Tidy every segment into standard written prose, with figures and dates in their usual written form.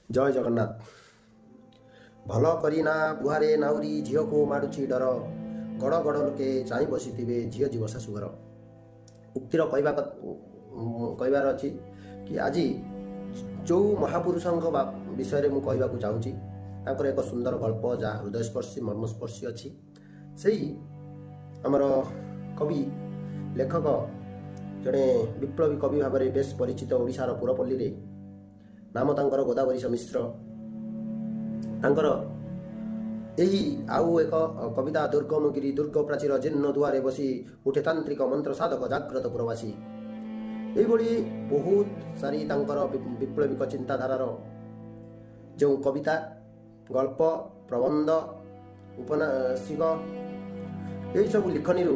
ଜୟ ଜଗନ୍ନାଥ। ଭଲ କରିନା ବୁହାରେ ନାଉରୀ, ଝିଅକୁ ମାଡ଼ୁଛି ଡର। ଗଡ଼ ଗଡ଼ ଲୋକେ ଚାହିଁ ବସିଥିବେ, ଝିଅ ଯିବ ଶାଶୁଘର। ଉକ୍ତିର କହିବାର ଅଛି କି ଆଜି ଯେଉଁ ମହାପୁରୁଷଙ୍କ ବିଷୟରେ ମୁଁ କହିବାକୁ ଚାହୁଁଛି, ତାଙ୍କର ଏକ ସୁନ୍ଦର ଗଳ୍ପ ଯାହା ହୃଦୟସ୍ପର୍ଶୀ, ମର୍ମସ୍ପର୍ଶୀ ଅଛି। ସେଇ ଆମର କବି, ଲେଖକ, ଜଣେ ବିପ୍ଳବୀ କବି ଭାବରେ ବେଶ ପରିଚିତ ଓଡ଼ିଶାର ପୁରପଲ୍ଲୀରେ, ନାମ ତାଙ୍କର ଗୋଦାବରୀଶ ମିଶ୍ର। ତାଙ୍କର ଏହି ଆଉ ଏକ କବିତା, ଦୁର୍ଗମଗିରି ଦୁର୍ଗ ପ୍ରାଚୀର ଜୀର୍ଣ୍ଣ ଦୁଆରେ ବସି ଉଠେ ତାନ୍ତ୍ରିକ ମନ୍ତ୍ର ସାଧକ ଜାଗ୍ରତ ପୁରବାସୀ। ଏଇଭଳି ବହୁତ ସାରି ତାଙ୍କର ବିପ୍ଳବିକ ଚିନ୍ତାଧାରାର ଯେଉଁ କବିତା, ଗଳ୍ପ, ପ୍ରବନ୍ଧ, ଉପନ୍ୟାସିକ, ଏହିସବୁ ଲିଖନୀରୁ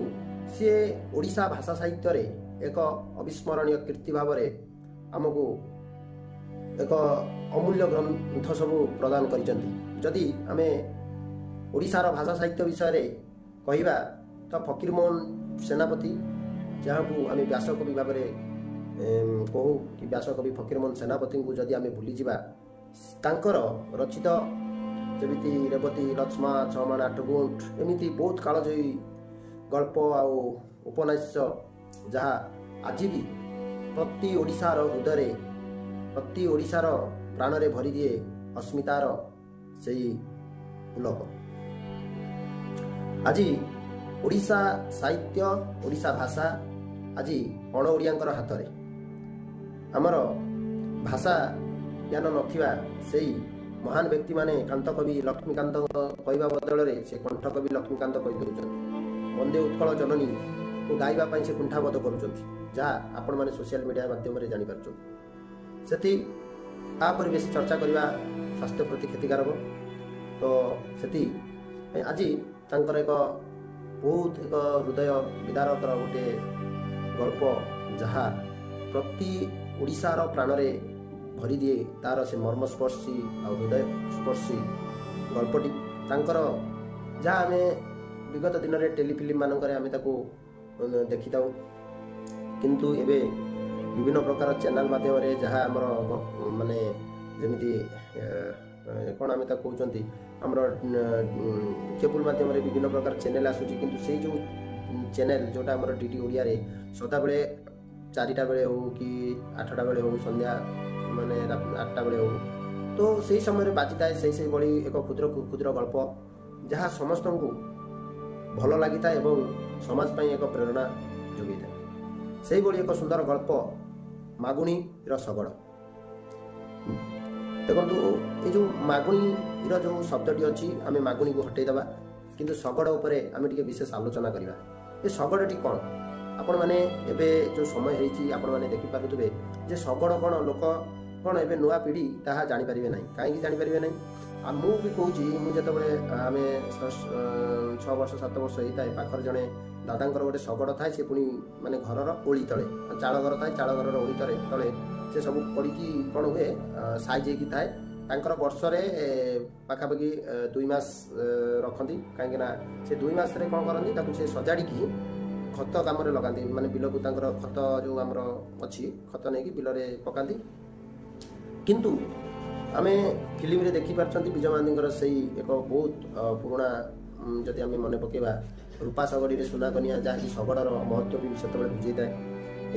ସିଏ ଓଡ଼ିଶା ଭାଷା ସାହିତ୍ୟରେ ଏକ ଅବିସ୍ମରଣୀୟ କୀର୍ତ୍ତି ଭାବରେ ଆମକୁ ଏକ ଅମୂଲ୍ୟ ଗ୍ରନ୍ଥ ସବୁ ପ୍ରଦାନ କରିଛନ୍ତି। ଯଦି ଆମେ ଓଡ଼ିଶାର ଭାଷା ସାହିତ୍ୟ ବିଷୟରେ କହିବା ତ ଫକୀରମୋହନ ସେନାପତି, ଯାହାକୁ ଆମେ ବ୍ୟାସକବି ଭାବରେ କହୁ କି ବ୍ୟାସକବି ଫକୀରମୋହନ ସେନାପତିଙ୍କୁ ଯଦି ଆମେ ଭୁଲିଯିବା, ତାଙ୍କର ରଚିତ ଯେମିତି ରେବତୀ, ଲକ୍ଷ୍ମା, ଛଅ ମାଣ ଆଠ ଗୁଣ୍ଠ, ଏମିତି ବହୁତ କାଳଜୟୀ ଗଳ୍ପ ଆଉ ଉପନ୍ୟାସ, ଯାହା ଆଜି ବି ପ୍ରତି ଓଡ଼ିଶାର ହୃଦୟରେ, ପ୍ରତି ଓଡ଼ିଶାର ପ୍ରାଣରେ ଭରିଦିଏ ଅସ୍ମିତାର ସେଇ ପୁଲକ। ଆଜି ଓଡ଼ିଶା ସାହିତ୍ୟ, ଓଡ଼ିଶା ଭାଷା ଆଜି ଅଣ ଓଡ଼ିଆଙ୍କର ହାତରେ। ଆମର ଭାଷା ଜ୍ଞାନ ନଥିବା ସେଇ ମହାନ ବ୍ୟକ୍ତିମାନେ କାନ୍ତକବି ଲକ୍ଷ୍ମୀକାନ୍ତ କହିବା ବଦଳରେ ସେ କଣ୍ଠକବି ଲକ୍ଷ୍ମୀକାନ୍ତ କହିଦେଉଛନ୍ତି। ବନ୍ଦେ ଉତ୍କଳ ଜନନୀକୁ ଗାଇବା ପାଇଁ ସେ କୁଣ୍ଠାବୋଧ କରୁଛନ୍ତି, ଯାହା ଆପଣମାନେ ସୋସିଆଲ ମିଡ଼ିଆ ମାଧ୍ୟମରେ ଜାଣିପାରୁଛନ୍ତି। ସେଠି ତାପରେ ବେଶୀ ଚର୍ଚ୍ଚା କରିବା ସ୍ୱାସ୍ଥ୍ୟ ପ୍ରତି କ୍ଷତିକାରକ। ତ ସେଥିପାଇଁ ଆଜି ତାଙ୍କର ଏକ ବହୁତ ଏକ ହୃଦୟ ବିଦାରକର ଗୋଟିଏ ଗଳ୍ପ, ଯାହା ପ୍ରତି ଓଡ଼ିଶାର ପ୍ରାଣରେ ଭରିଦିଏ ତାର ସେ ମର୍ମସ୍ପର୍ଶୀ ଆଉ ହୃଦୟସ୍ପର୍ଶୀ ଗଳ୍ପଟି ତାଙ୍କର, ଯାହା ଆମେ ବିଗତ ଦିନରେ ଟେଲିଫିଲ୍ମ ମାନଙ୍କରେ ଆମେ ତାକୁ ଦେଖିଥାଉ। କିନ୍ତୁ ଏବେ ବିଭିନ୍ନ ପ୍ରକାର ଚ୍ୟାନେଲ ମାଧ୍ୟମରେ, ଯାହା ଆମର ମାନେ ଯେମିତି କ'ଣ ଆମେ ତାକୁ କହୁଛନ୍ତି, ଆମର କେବୁଲ ମାଧ୍ୟମରେ ବିଭିନ୍ନ ପ୍ରକାର ଚ୍ୟାନେଲ ଆସୁଛି। କିନ୍ତୁ ସେଇ ଯେଉଁ ଚ୍ୟାନେଲ ଯେଉଁଟା ଆମର ଡିଡି ଓଡ଼ିଆରେ ସଦାବେଳେ 4ଟା ବେଳେ ହଉ କି 8ଟା ବେଳେ ହଉ, ସନ୍ଧ୍ୟା ମାନେ 8ଟା ବେଳେ ହଉ, ତ ସେଇ ସମୟରେ ବାଜିଥାଏ ସେଇ ସେଇଭଳି ଏକ କ୍ଷୁଦ୍ର କ୍ଷୁଦ୍ର ଗଳ୍ପ, ଯାହା ସମସ୍ତଙ୍କୁ ଭଲ ଲାଗିଥାଏ ଏବଂ ସମାଜ ପାଇଁ ଏକ ପ୍ରେରଣା ଯୋଗାଇଥାଏ। ସେଇଭଳି ଏକ ସୁନ୍ଦର ଗଳ୍ପ ମାଗୁଣୀର ଶଗଡ଼। ଦେଖନ୍ତୁ, ଏଇ ଯେଉଁ ମାଗୁଣୀର ଯେଉଁ ଶବ୍ଦଟି ଅଛି, ଆମେ ମାଗୁଣୀକୁ ହଟେଇ ଦେବା, କିନ୍ତୁ ଶଗଡ଼ ଉପରେ ଆମେ ଟିକେ ବିଶେଷ ଆଲୋଚନା କରିବା। ଏ ଶଗଡ଼ଟି କ'ଣ? ଆପଣମାନେ ଏବେ ଯେଉଁ ସମୟ ହେଇଛି, ଆପଣମାନେ ଦେଖିପାରୁଥିବେ ଯେ ଶଗଡ଼ କ'ଣ, ଲୋକ କ'ଣ, ଏବେ ନୂଆ ପିଢ଼ି ତାହା ଜାଣିପାରିବେ ନାହିଁ। କାହିଁକି ଜାଣିପାରିବେ ନାହିଁ? ଆଉ ମୁଁ ବି କହୁଛି, ମୁଁ ଯେତେବେଳେ ଆମେ 6 ବର୍ଷ 7 ବର୍ଷ ହେଇଥାଏ, ପାଖରେ ଜଣେ ଦାଦାଙ୍କର ଗୋଟେ ଶଗଡ଼ ଥାଏ। ସେ ପୁଣି ମାନେ ଘରର ଓଳି ତଳେ ଚାଳ ଘର ଥାଏ, ଚାଳ ଘରର ଓଳି ତଳେ ସେ ସବୁ ପଡ଼ିକି କ'ଣ ହୁଏ, ସାଇଜ୍ ହେଇକି ଥାଏ। ତାଙ୍କର ବର୍ଷରେ ପାଖାପାଖି 2 ମାସ ରଖନ୍ତି। କାହିଁକି ନା ସେ 2 ମାସରେ କ'ଣ କରନ୍ତି, ତାକୁ ସେ ସଜାଡ଼ିକି ଖତ କାମରେ ଲଗାନ୍ତି। ମାନେ ବିଲକୁ ତାଙ୍କର ଖତ ଯେଉଁ ଆମର ଅଛି, ଖତ ନେଇକି ବିଲରେ ପକାନ୍ତି। କିନ୍ତୁ ଆମେ ଫିଲ୍ମରେ ଦେଖିପାରୁଛନ୍ତି ବିଜୟ ମହାନ୍ତିଙ୍କର ସେଇ ଏକ ବହୁତ ପୁରୁଣା, ଯଦି ଆମେ ମନେ ପକେଇବା, ରୂପା ଶଗଡ଼ିରେ ସୁନା କନିଆ, ଯାହାକି ଶଗଡ଼ର ମହତ୍ଵ ବି ସେତେବେଳେ ବୁଝେଇଥାଏ।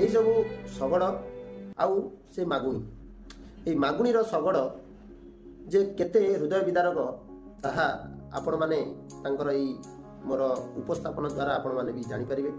ଏଇସବୁ ଶଗଡ଼ ଆଉ ସେ ମାଗୁଣୀ, ଏଇ ମାଗୁଣୀର ଶଗଡ଼ ଯେ କେତେ ହୃଦୟ ବିଦାରକ, ତାହା ଆପଣମାନେ ତାଙ୍କର ଏଇ ମୋର ଉପସ୍ଥାପନା ଦ୍ୱାରା ଆପଣମାନେ ବି ଜାଣିପାରିବେ।